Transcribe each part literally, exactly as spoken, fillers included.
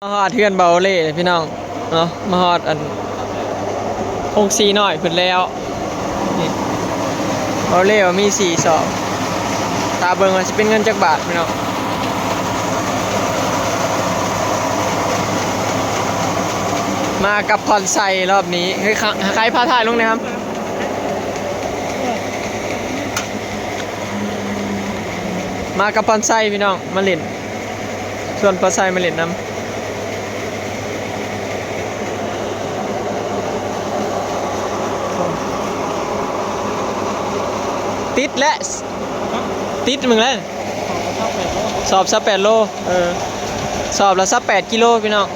มาฮอดเฮือนเบาเล่พี่น้องเนาะ มาฮอดอันโฮงสีน้อยเพิ่นแล้ว นี่ เบาเล่ว่ามีสี่สอบ ถ้าเบิ่งว่าสิเป็นเงินจักบาทพี่น้อง มากับพรไซรอบนี้ เฮ้ย ใครพาถ่ายลงนะครับ มากับพรไซพี่น้อง มาเล่น ชวนพรไซมาเล่นนำ ติดและ ติดมึงแล้ว สอบซาวแปดโล เออ สอบละซาวแปดกิโลพี่น้อง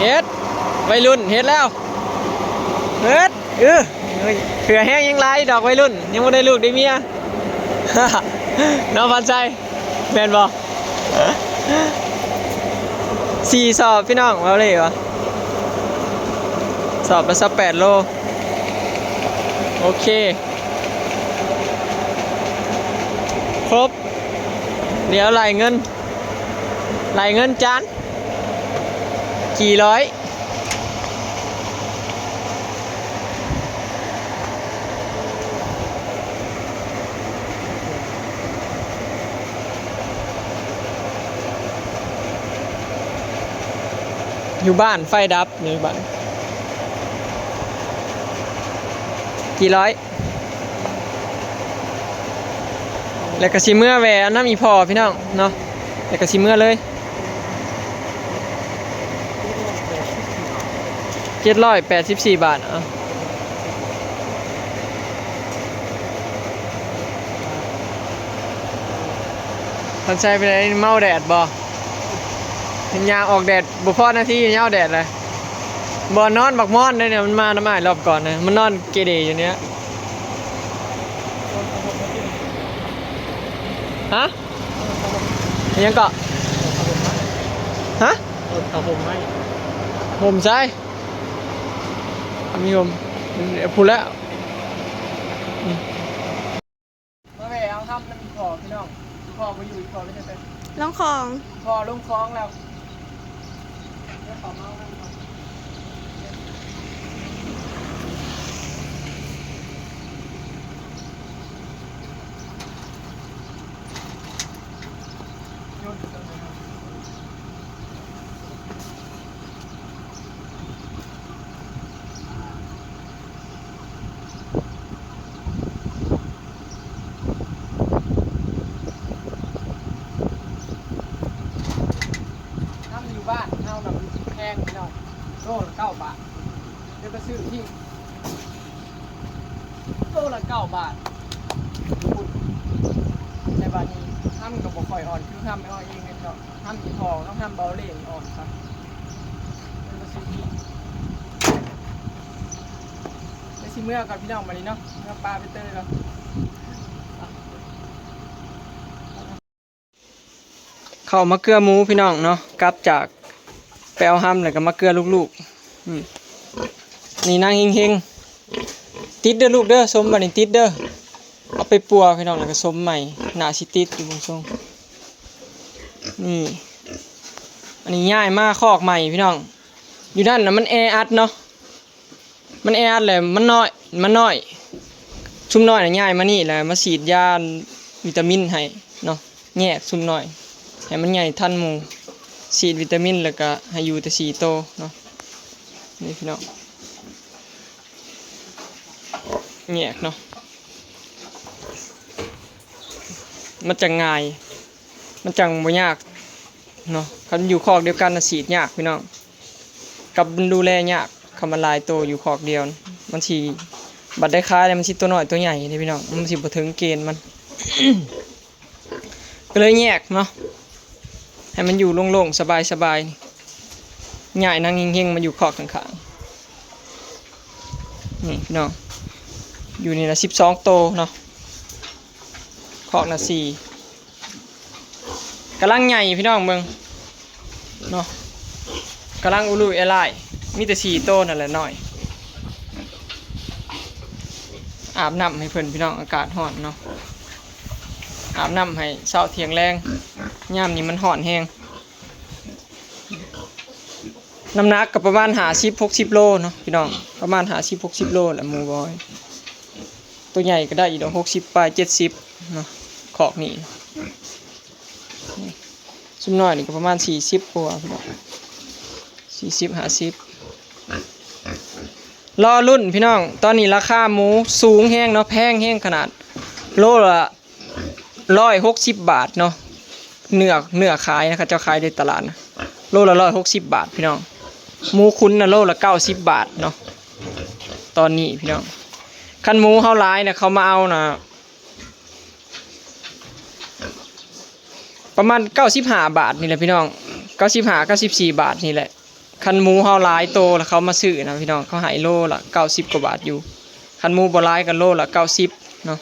เฮ็ด วัยรุ่น เฮ็ดแล้ว เฮ็ด เออ เผื่อแฮงยังหลายดอกวัยรุ่น ยังบ่ได้ลูกได้เมีย เนาะ พันชัย แม่นบ่ สี่สอบพี่น้อง เว้าเลยบ่ สอบละซาวแปดโล โอเค ครบ เดี๋ยวไล่เงิน ไล่เงินจาน กี่ร้อย อยู่บ้านไฟดับ อยู่บ้าน กี่ร้อย แล้วก็สิเมือแหวะนำอีพ่อพี่น้องเนาะ แล้วก็สิเมือเลย เจ็ดร้อยแปดสิบสี่บาท อ่ะ ท่านชายเป็นไง เมาแดดบ่ เห็นยางออกแดด บ่พอนาที ยาวแดดเลย บ่นอนบักม่อนได้เนี่ย มันมานำอ้ายรอบก่อนนะ มันนอนเกเรอยู่เนี่ย ฮะ อิหยังเกาะ ฮะ เอาห่มไหม ห่มใช่ มีห่ม พูดแล้ว มาแวะเอาทำน้ำอีพ่อพี่น้อง อีพ่อบ่อยู่ อีพ่อไปใส่ ลงของ อีพ่อลงของแล้ว เดี๋ยวขอเมาน้ำก่อน ทำอยู่บ้านเฮาน่ะมันแพงพี่น้อง โลละเก้าบาท เดี๋ยวไปซื้อที่ โลละเก้าบาท แต่บาดนี้ทำก็บ่ค่อยอ่อน คือทำไม่อ่อนเองเนาะ ทำอีพ่อต้องทำเบาเลนอ่อนครับ เดี๋ยวไปซื้อที่ ไปสิเมือก่อนพี่น้อง บาดนี้เนาะ เมือปลาไปเตยก่อน เข้ามาเกือหมูพี่น้องเนาะ กลับจากไปเอาห้ำแล้วก็มาเกือลูกๆ อืม นี่นางเฮงๆ ติดเด้อลูกเด้อ สมบัดนี้ติดเด้อ เอาไปปัวพี่น้อง แล้วก็สมใหม่ น่าสิติดอยู่เบิ่งทรง นี่ อันนี้ย้ายมาคอกใหม่พี่น้อง อยู่นั่นน่ะมันแออัดเนาะ มันแออัดแหละ มันน้อย มันน้อย ซุมน้อยน่ะย้ายมานี่แหละ มาฉีดยาวิตามินให้เนาะ แยกซุมน้อย ให้มันใหญ่ทันหมู่ ฉีดวิตามินแล้วก็ให้อยู่แต่สี่โตเนาะ นี่พี่น้อง แยกเนาะ มันจะง่าย มันจังบ่ยากเนาะ คันอยู่คอกเดียวกันน่ะฉีดยากพี่น้อง กับมันดูแลยาก คันมันหลายโตอยู่คอกเดียว มันสิ บัดได้ขายแล้วมันสิตัวน้อยตัวใหญ่เด้พี่น้อง มันสิบ่ถึงเกณฑ์มัน ก็เลยแยกเนาะ ให้มันอยู่โล่งๆ สบายๆ ย้ายนางเฮงๆ มาอยู่คอกข้างๆ นี่พี่น้อง อยู่นี่ละสิบสองโตเนาะ คอกละสี่ กำลังใหญ่พี่น้องเบิ่งเนาะ กำลังอุลุยอลาย มีแต่สี่โตนั่นแหละน้อย อาบน้ำให้เพิ่นพี่น้อง อากาศร้อนเนาะ อาบน้ำให้เช้าเที่ยงแลง ยามนี้มันร้อนแฮง น้ำหนักก็ประมาณห้าสิบหกสิบโลเนาะพี่น้อง ประมาณห้าสิบหกสิบโลแหละหมูบอย ตัวใหญ่ก็ได้อยู่ดอก หกสิบปลาย เจ็ดสิบเนาะ คอกนี่ ซุมน้อยนี่ก็ประมาณสี่สิบกว่าพี่น้อง สี่สิบ ห้าสิบ รอลุ้นพี่น้อง ตอนนี้ราคาหมูสูงแฮงเนาะ แพงแฮงขนาด โลละร้อยหกสิบบาทเนาะ เนื้อ เนื้อขายนะ เขาเจ้าขายในตลาดนะ โลละร้อยหกสิบบาทพี่น้อง หมูขุนนะโลละเก้าสิบบาทเนาะ ตอนนี้พี่น้อง คันหมูเฮาหลายนะ เขามาเอานะ ประมาณเก้าสิบห้าบาทนี่แหละพี่น้อง เก้าสิบห้า เก้าสิบสี่บาทนี่แหละ คันหมูเฮาหลายโตแล้วเขามาซื้อนะพี่น้อง เขาให้โลละเก้าสิบกว่าบาทอยู่ คันหมูบ่หลายก็โลละเก้าสิบเนาะ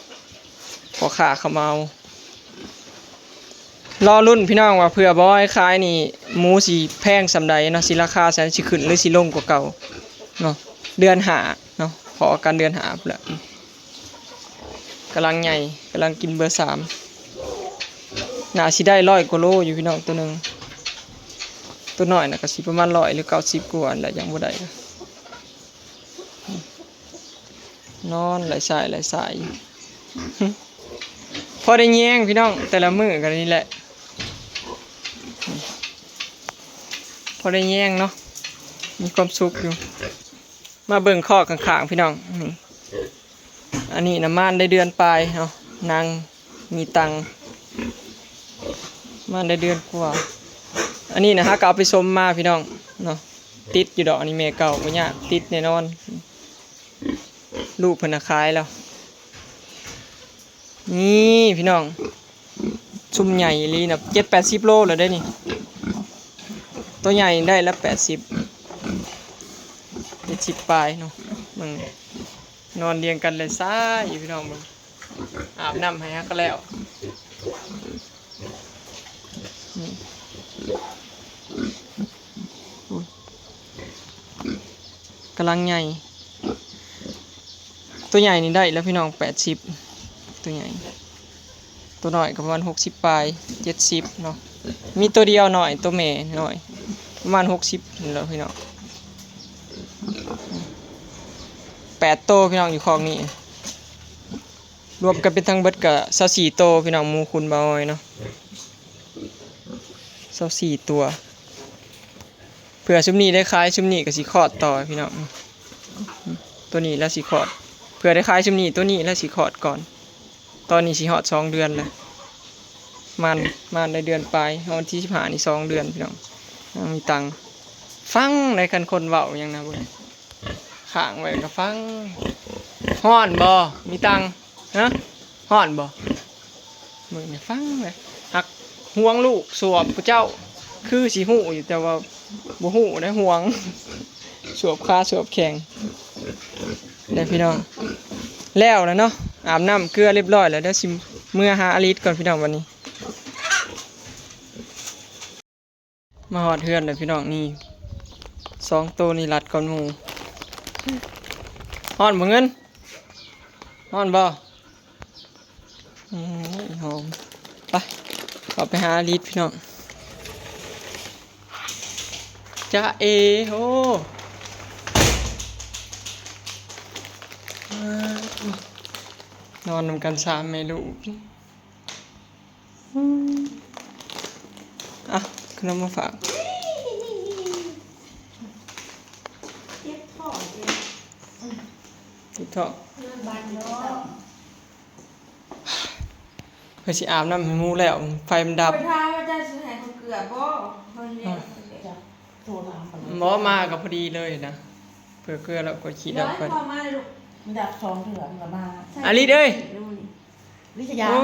พ่อค้าเขามาเอา รอลุ้นพี่น้องว่าเผื่อบอยขายนี่ หมูสิแพงส่ำใดเนาะ สิราคาส่ำ สิขึ้นหรือสิลงกว่าเก่าเนาะ เดือนห้าเนาะ พ้อกันเดือนห้าพู้นแหละ กำลังใหญ่ กำลังกินเบอร์สาม น่าสิได้ร้อยกว่าโลอยู่พี่น้อง ตัวหนึ่ง ตัวน้อยน่ะก็สิประมาณร้อยหรือเก้าสิบกว่าแหละ ยังบ่ได้ นอนไหลสายไหลสายอยู่ พอได้แยงพี่น้อง แต่ละมื้อก็นี่แหละ พอได้แยงเนาะ มีความสุขอยู่ มาเบิ่งคอกข้างๆพี่น้อง นี่ อันนี้นะม่านได้เดือนปลายเนาะ นางมีตังค์ ม่านได้เดือนกว่า อันนี้นะฮะก็เอาไปสมมาพี่น้องเนาะ ติดอยู่ดอก อันนี้แม่เก่า บ่ยาก ติดแน่นอน ลูกเพิ่นน่ะขายแล้ว นี่พี่น้อง ซุมใหญ่อีหลีนะ เจ็ดแปดสิบโลแล้วได้นี่ ตัวใหญ่ได้ละแปดสิบ เจ็ดสิบปลายเนาะ มึง นอนเรียงกันเลยซ้ายอยู่พี่น้อง มึง อาบน้ำให้ฮะก็แล้ว นี่ อุ้ย กำลังใหญ่ ตัวใหญ่นี่ได้แล้วพี่น้อง แปดสิบ ตัวใหญ่ ตัวน้อยก็ประมาณหกสิบปลาย เจ็ดสิบเนาะ มีตัวเดียวน้อย ตัวแม่น้อย ประมาณหกสิบนี่แหละพี่น้อง แปดโตพี่น้องอยู่คอกนี้ รวมกันเป็นทั้งเบิดก็ซาวสี่โตพี่น้อง หมูขุนบ่าวอ้อยเนาะ ซาวสี่ตัว เผื่อซุมนี้ได้ขาย ซุมนี้ก็สิคลอดต่อพี่น้อง ตัวนี้แล้วสิคลอด เผื่อได้ขายซุมนี้ ตัวนี้แล้วสิคลอดก่อน ตอนนี้สิฮอดสองเดือนแล้ว ม่าน ม่านได้เดือนปลาย ฮอดวันที่สิบห้านี่สองเดือนพี่น้อง ยังมีตังค์ ฟังได้ คันคนเว้าหยังนะเบิ่ง ค้างไว้ก็ฟัง ฮ้อนบ่ มีตังค์ ฮะ ฮ้อนบ่ มื้อนี้ฟังเลย หักห่วงลูกสวบผู้เจ้า คือสิฮู้อยู่ แต่ว่าบ่ฮู้ได้ห่วง สวบขาสวบแข้ง ได้พี่น้อง แล้วแล้วเนาะ อาบน้ำเกลือเรียบร้อยแล้ว เดี๋ยวสิเมือหาอลิสก่อนพี่น้อง วันนี้ มาฮอดเฮือนแล้วพี่น้อง นี่ สองโตนี่รัดก่อนหมู่ ฮ้อนบ่เงิน ฮ้อนบ่ อืม หอม ไป เข้าไปหาอลิสพี่น้อง จ๊ะเอ โอ้ นอนนำกันสามแม่ลูก อืม อ่ะ ขนมมาฝาก เจ็บท้องเอง เจ็บท้อง เพื่อสิอาบน้ำให้หมูแล้ว ไฟมันดับ ไปถามว่าเจ้าสิให้ข้าวเกลือบ่ เพิ่นเรียก โทรถามไป หมอมาก็พอดีเลยนะ เผื่อเกลือแล้วก็ขี้ดับก่อน เดี๋ยวให้พ่อมาเลยลูก มันดับสองเทื่อมันก็มา อลิสเอ้ย ลิชยา โอ้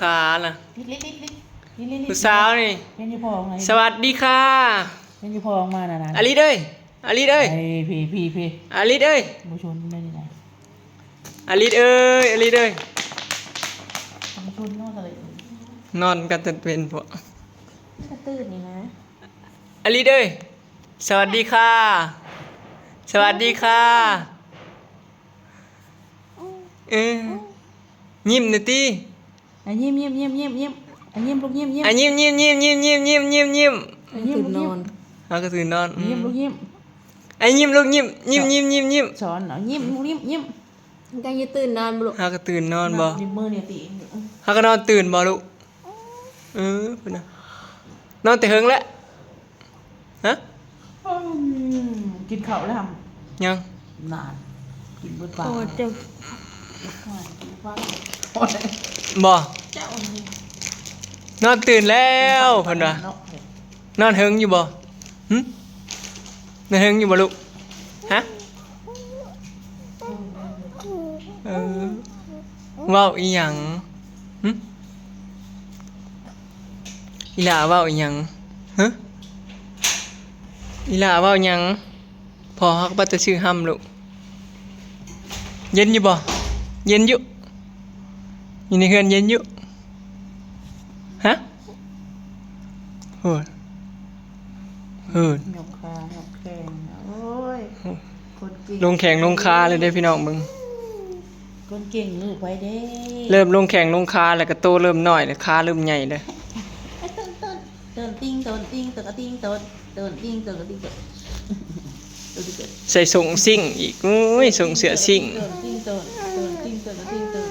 ขาน่ะ ลิดลิดลิดลิดลิดลิดลิด ผู้สาวนี่ เป็นยี่พองไง สวัสดีค่ะ เป็นยี่พองมาน่ะนะ อลิสเอ้ย อลิสเอ้ย ไอ้พี่พี่พี่ อลิสเอ้ย บุชนได้นี่นะ อลิสเอ้ย อลิสเอ้ย บุชนนอนอะไร นอนกันจนเป็นพวก กระตื่นนี่นะ อลิสเอ้ย สวัสดีค่ะ สวัสดีค่ะ อืม เออ ยิ้มหน่อยติ อ่ะ ยิ้ม ยิ้ม ยิ้ม ยิ้ม ยิ้ม อ่ะ ยิ้ม ลูก ยิ้ม ยิ้ม อ่ะ ยิ้ม ยิ้ม ยิ้ม ยิ้ม ยิ้ม ยิ้ม ยิ้ม อ่ะ ยิ้ม ลูก ยิ้ม ตื่นนอน หากระตื่นนอน อืม ยิ้ม ลูก ยิ้ม อ่ะ ยิ้ม ลูก ยิ้ม ยิ้ม ยิ้ม ยิ้ม ยิ้ม สอน เอา ยิ้ม ลูก ยิ้ม ยิ้ม มันจะยืนตื่นนอนบ่ลูก หากระตื่นนอนบ่ นิ้วมือเนี่ยติ หากระนอนตื่นบ่ลูก เออ พุ้นนะ นอนแต่เฮิงแล้ว ฮะ อืม กินข้าวแล้วทำ ยัง นาน กินเบิดปลา โอ้ เจ้า กินปลา บ่ เจ้า นอนตื่นแล้ว เพิ่นว่า นอนเฮิงอยู่บ่ หึ นอนเฮิงอยู่บ่ลูก ฮะ เออ เว้าอีหยัง หึ อีหล่าเว้าอีหยัง ฮะ อีหล่าเว้าหยัง พ่อฮักบ่แต่ชื่อห้ำลูก เย็นอยู่บ่ เย็นอยู่ อยู่ในเฮือนเย็นอยู่ ฮะ โหด โหด ยกขายกแข้งนะ โอ้ย คนเก่ง ลงแข้งลงขาเลยเด้อพี่น้องเบิ่ง คนเก่งลูกไปเด้ เริ่มลงแข้งลงขาแล้วก็โตเริ่มน้อยแล้ว ขาเริ่มใหญ่เลย เตินเตินเตินติงเตินติงเตินกระติงเตินเตินติงเตินกระติงเตินเตินติงเติน ใส่ส่งซิ่งอีก โอ้ย ส่งเสื้อซิ่ง เตินติงเตินเตินติงเตินกระติงเติน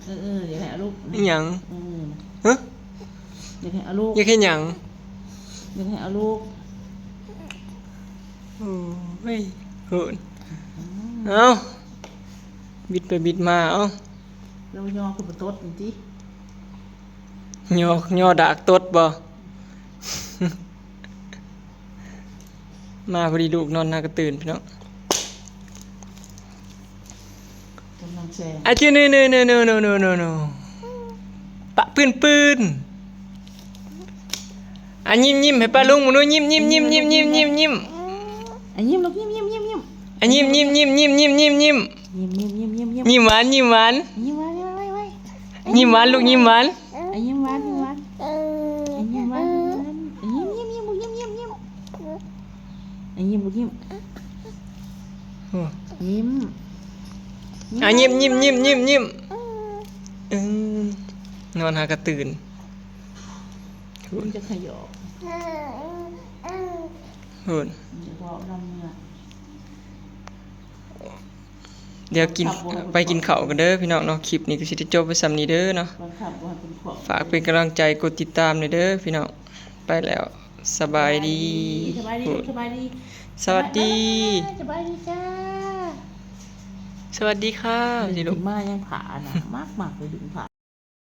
เออ เออ เดี๋ยวให้เอาลูก อีหยัง เออ ฮะ เดี๋ยวให้เอาลูก อยากเฮ็ดหยัง เดี๋ยวให้เอาลูก โอ้ย โหด อืม เอ้า บิดไปบิดมา เอ้า แล้วย่อคือบ่ตดนี่ติ ย่อ ย่อดากตดบ่ มาพอดีลูกนอนหากระตื่นพี่น้อง กำลังแซง อาจื้อ no no no no no no no no ปะปืนปืน อ่ะ ยิ้มยิ้มให้ป้าลุงหมูดู ยิ้มยิ้มยิ้มยิ้มยิ้มยิ้มยิ้ม อ่ะ ยิ้มลูก ยิ้มยิ้มยิ้มยิ้ม อ่ะ ยิ้มยิ้มยิ้มยิ้มยิ้มยิ้มยิ้ม ยิ้มยิ้มยิ้มยิ้มยิ้ม ยิ้มหวาน ยิ้มหวาน ยิ้มหวาน ไวไวไว ยิ้มหวานลูก ยิ้มหวาน อ่ะ ยิ้มหวาน ยิ้มหวาน อ่ะ ยิ้มหวาน ยิ้มหวาน อ่ะ ยิ้มยิ้มยิ้มลูก ยิ้มยิ้มยิ้ม อ่ะ ยิ้มลูก ยิ้ม โอ้ ยิ้ม อ่ะ ยิ้มยิ้มยิ้มยิ้มยิ้ม เออ นอนหากระตื่น มันจะขยอก โหด มันจะบอกนำเมือ เดี๋ยวกิน บังคับบ่ให้ ไปกินข้าวกันเด้อพี่น้องเนาะ คลิปนี้ก็สิได้จบไว้ส่ำนี้เด้อเนาะ บังคับบ่ให้เป็นขวบ ฝากเป็นกำลังใจ กดติดตามหน่อยเด้อพี่น้อง ไปแล้ว สบายดี สบายดี สบายดี สวัสดี สบายดีจ้า สวัสดีค่ะ ดึง สิลูก ขึ้นมายังผานะ มากมากเลยดึงผา